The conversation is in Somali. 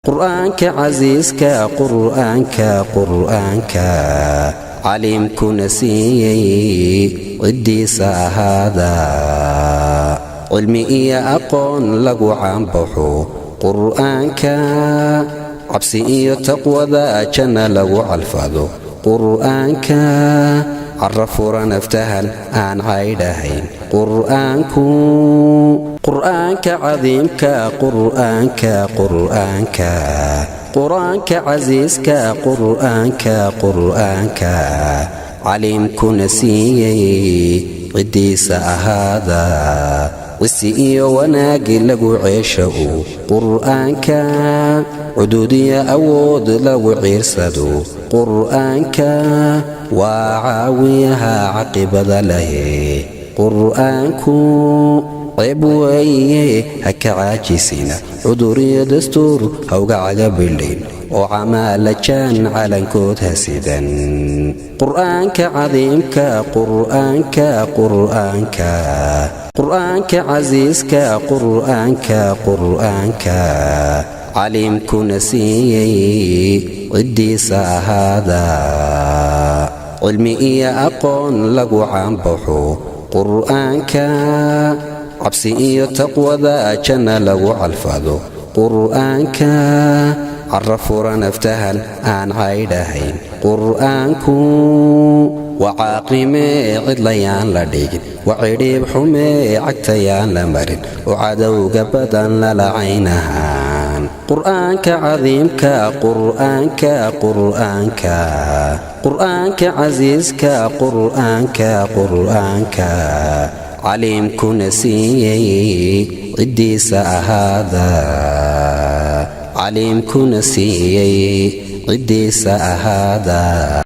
Qur'aanka casiiska, qur'aanka, qur'aanka caliimkuna siiyey, ciddiisa ahaada. Cilmi iyo aqoon lagu caanbaxo qur'aanka, cabsi iyo taqwada janna lagu calfado qur'aanka, cara furan aftahan aan caydhahayn qur'aanku. Qur'aanka cadiimka, qur'aanka, qur'aanka, qur-aanka casiiska, qur'aanka, qur'aanka caliimkuna siiyey, ciddiisa ahaada. Cisi iyo wanaagi lagu ceesha uu qur'aanka, cuduudiyo awood lagu ciirsado qur'aanka, waa caawiyaha caqibada lahe qur'aanku. Ceeb weeye ha ka caajisina, cudur iyo dastuur hawga cagabidhayn oo camaalajaan calankood ha sidan. Qur'aanka cadiimka, qur'aanka, qur'aanka, qur'aanka casiiska, qur'aanka, qur'aanka caliimkuna siiyey, ciddiisa ahaada. Cilmi iyo aqoon lagu caanbaxo qur'aanka, cabsi iyo taqwada janna lagu calfado qur'aanka, cara furan aftahan aan caydhahayn qur'aanku. Wacaaqrimee cidlayaan la dhigin, wacidhiib xumee cagtayaan la marin oo cadowga badan lalacaynahaan. Qur'aanka cadiimka, qur'aanka, qur'aanka, qur'aanka casiiska, qur'aanka, qur'aanka caliimkuna siiyey, ciddiisa ahaada. Caliimkuna siiyey, ciddiisa ahaada.